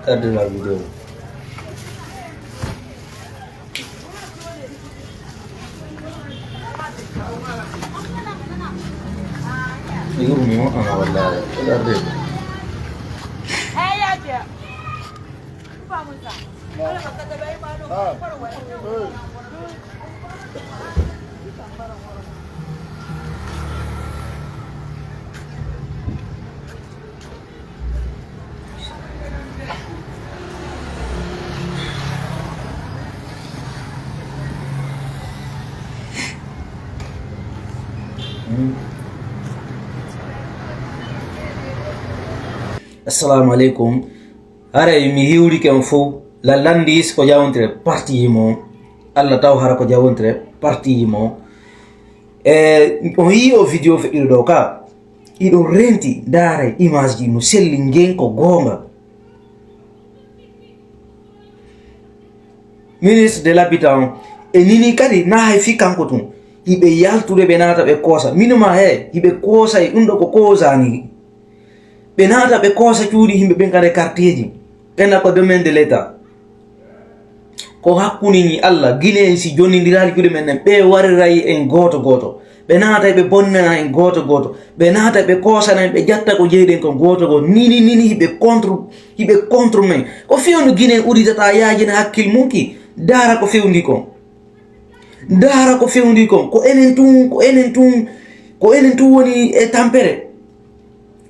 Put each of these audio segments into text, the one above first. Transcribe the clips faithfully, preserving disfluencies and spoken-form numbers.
Regardez la vidéo. Digo, mi mamá, wallahi. Regardez. Assalamu alaikum. Haray mi hiwrike on fow. La landis ko jawontre parti mo. Allah taw hara ko jawontre parti mo. E on yii o vidéo feƴƴuɗo ɗo ka. Iɗon renti ndaara image ji no selli ngen ko goonga. Ministre de l'habitat on e nini kadi na hay fi kanko tun. Hiɓe yaltude ɓe naata ɓe koosa. Minuma he hiɓe koosa e ɗum ɗo ko koosani. Ɓe naata ɓe koosa cuuɗi yimɓe ɓen kadi e quartier ji. Ɓen ko domaine de l'État. Ko hakkunde ñi Allah, Guinéen si jonnindiraali juuɗe men ɗen, ɓe wariray en gooto gooto. Ɓe naata ɓe bonnana en gooto gooto. Ɓe naata ɓe koosana en, ɓe ƴetta ko jeyɗen kon gooto gooto. Nini, nini, hiɓe contre, hiɓe contre men. Ko fewndo Guinéen udditata yaajina hakkil mum ki, ndaara ko fewndi kon. Ndaara ko fewndi kon. Ko enen tun, ko enen tun, ko enen tun woni e tampere.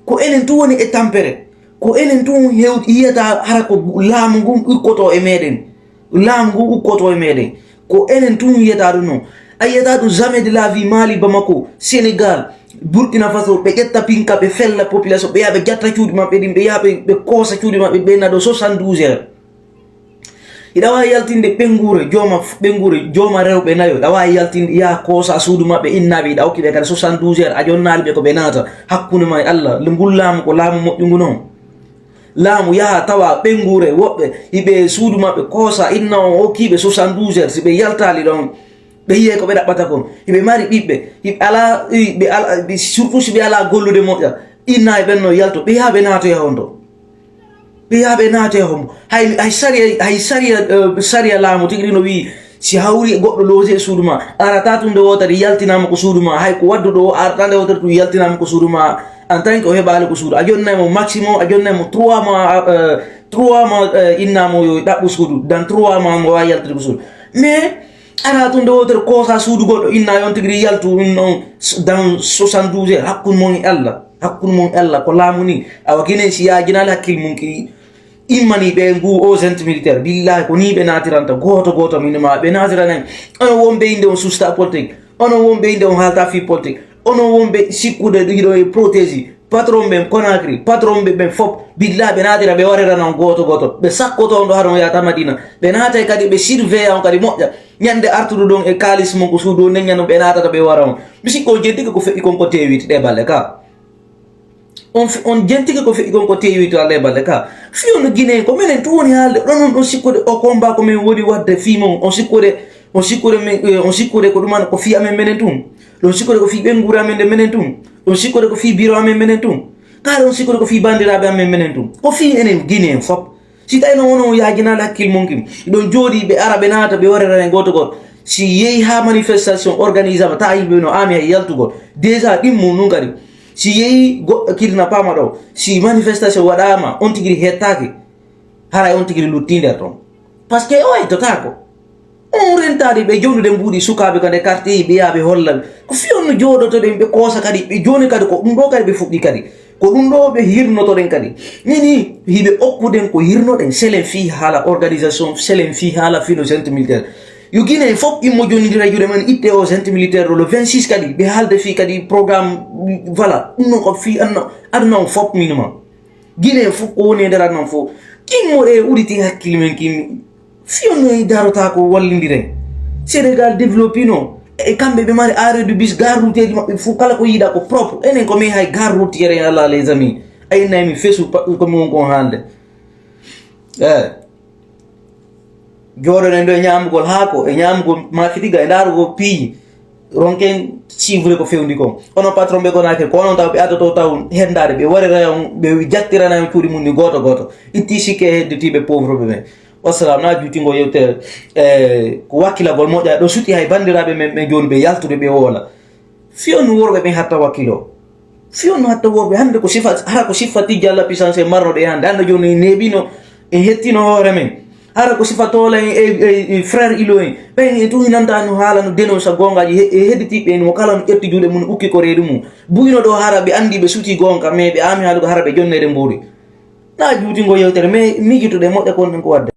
Ko enen tun woni e tampere. Ko enen tun hew-, yiyata hara ko laamu ngun ukkoto e meɗen. Laamu ngun ukkoto e meɗen. Ko enen tun yiyata ɗum non. A yiyata ɗum jamais de la vie, Mali, Bamako, Sénégal, Burkina Faso, ɓe ƴetta pinka, ɓe fella population, ɓe yaha ɓe ƴetta cuuɗi maɓɓe ɗin, ɓe yaha ɓe, ɓe koosa cuuɗi maɓɓe, ɓe naɗo soixante-douze heures. Hiɗa waawi yaltinde ɓeynguure, jooma, ɓeynguure, jooma rewɓe nayo, hiɗa waawi yaltinde, yaha koosa suudu maɓɓe, innaaɓe, hiɗa okki ɓe kadi soixante-douze heures, a jonnaali ɓe ko ɓe naata, hakkunde ma e Allah, ngul laamu ko laamu moƴƴungu non. Laamu yaha tawa ɓeynguure, woɓɓe, hiɓe suudu maɓɓe koosa, inna on okki ɓe soixante-douze heures, si ɓe yaltaali ɗon, ɓe yiyee ko ɓe ɗaɓɓata kon. Hiɓe mari ɓiɓɓe, hiɓe alaa, ɓe alaa, ɓe, surtout si ɓe alaa gollude moƴƴa, inna e ɓen no yalto, ɓe yaha ɓe naatoya on to. Ɓe yaha ɓe naate hombo. Hay, hay sariya, hay sariya, eh, sariya laamu tigi no wi'i, si hawri e goɗɗo looji e suudu ma, arata tun nde wootere yaltinaama ko suudu ma. Hay ko wadduɗo o, arata nde wootere tun yaltinaama ko suudu ma. En tant que o heɓaali ko suudu, a jonnay mo maximum, a jonnay mo trois mois, eh, trois mois, eh, inna mo yo ɗaɓɓu suudu. Dans trois mois mo waawi yaltude ko suudu. Mais ara tun nde wootere koosa suudu goɗɗo, inna yon tigi yaltu ɗum non dans soixante-douze heures, hakkunde mon e Allah. Hakkunde mon e Allah, ko laamu ni. Awa kinen si yaajinaali hakkil mum ki immani ɓe ngu o junte militaire. Billahi ko ni ɓe naatiranta gooto gooto min ma ɓe naatirana. Onon wonɓe innde on susta politique. Onon wonɓe innde on haalta fii politique. Onon wonɓe sikkude ɗiɗo e protégé. Patron ɓen Conakry, patron ɓe ɓen fop, billahi ɓe naatira ɓe warira non gooto gooto. Ɓe sakkoto on ɗo haɗon yaata Madina. Ɓe naatay kadi ɓe surveilla on kadi moƴƴa. Ñande artuɗo ɗon e kaalis mon ko suudu o neñña non ɓe naatata ɓe wara on. Mi sikko on jentike ko feƴƴi kon ko teewiti ɗe balle ka. On fe-, on jentike ko feƴƴi kon ko teewiti ɗe balle ka. Fii on Guinée ko menen tun woni haalde. Ɗon on ɗon sikkude o combat ko men woni wadde fii mon. On sikkude On sikkude men, eh, on sikkude ko ɗuman ko fii amen menen tun. Ɗon sikkude ko fii ɓeynguure amen nde menen tun. Ɗon sikkude ko fii biro amen menen tun. Kaare on sikkude ko fii bandiraaɓe amen menen tun. Ko fii enen Guinée en fop. Si tawi no wono on yaajinaali hakkil mon kin. Ɗon jooɗi ɓe ara ɓe naata ɓe warira en gooto gooto. Si yehi haa manifestation organisama taa yimɓe no aami hay yaltugol. Déjà ɗin mum nun kadi. Si yehi goɗɗo kidnappama ɗo. Si manifestation waɗaama on tigi hettaaki. Haray on tigi lutti nder ton. Parce que o waytotaako. On rentaade ɓe jonnude mbuuɗi sukaaɓe ka nde quartier ɓe yaha ɓe holla ɓe. Ko fii on no jooɗotoɗen ɓe koosa kadi ɓe jooni kadi ko ɗum ɗo kadi ɓe fuɗɗi kadi. Ko ɗum ɗo ɓe hirnotoɗen kadi. Nini hiɓe okkuɗen ko hirnoɗen selen fii haala organisation, selen fii haala fino junte militaire. Yo Guinée fof immo jonnindira juuɗe men itte o junte militaire ɗo le vingt-six kadi ɓe haalde fii kadi programme, voilà, ɗum ɗon ko fii aduna, aduna on fof minimum. Guinée fof ko woni e nder aduna fof. Kimmoɗe e uditi hakkille men kimmi. Fii on no darotaako wallindiren. Sénégal développé no. E kamɓe ɓe mari arrêt de bus, gare routière ji maɓɓe fof kala ko yiɗa ko propre. Enen ko men hay gare routière en alaa les amis. A innay mi fesu pa-, ko mi won kon haalde. Eh. Jooɗoɗen ɗo e ñaamugol haako, e ñaamugol mafitiga, e ndaarugol piiji. Ronken suivre ko fewndi kon. Onon patron ɓe Konaakiri, ko onon taw ɓe addoto taw hendaade, ɓe warira on, ɓe jattirana on cuuɗi mum ɗi gooto gooto. Itti sikke e hedditiiɓe pauvre ɓe ɓen. Wassalam, na juuti ngo yewtere, eh, ko wakkilagol moƴƴa. Ɗo suti hay banndiraaɓe men ɓe jooni ɓe yaltude ɓe woola. Fiyon worɓe ɓen hatta wakkilo. Fiyon hatta worɓe hannde ko sifa, hara ko sifa tijji Alla puissance e marno ɗe hannde. Hannde jooni en neeɓino, en hettino hoore men. Hara ko sifa toola en e, e, e frère Ilo en. Ɓen e tuhinanta no haala no dénonce goongaaji he, e hedditiiɓe en mo kala no ƴetti juuɗe mum ukki ko reedu mum. Buyno ɗo hara ɓe anndi ɓe suti goonga, mais ɓe aami haalugo hara ɓe jonnere mbuuri. Na juuti ngo yewtere, mais miijituɗe moƴƴa kon ɗen ko wadde.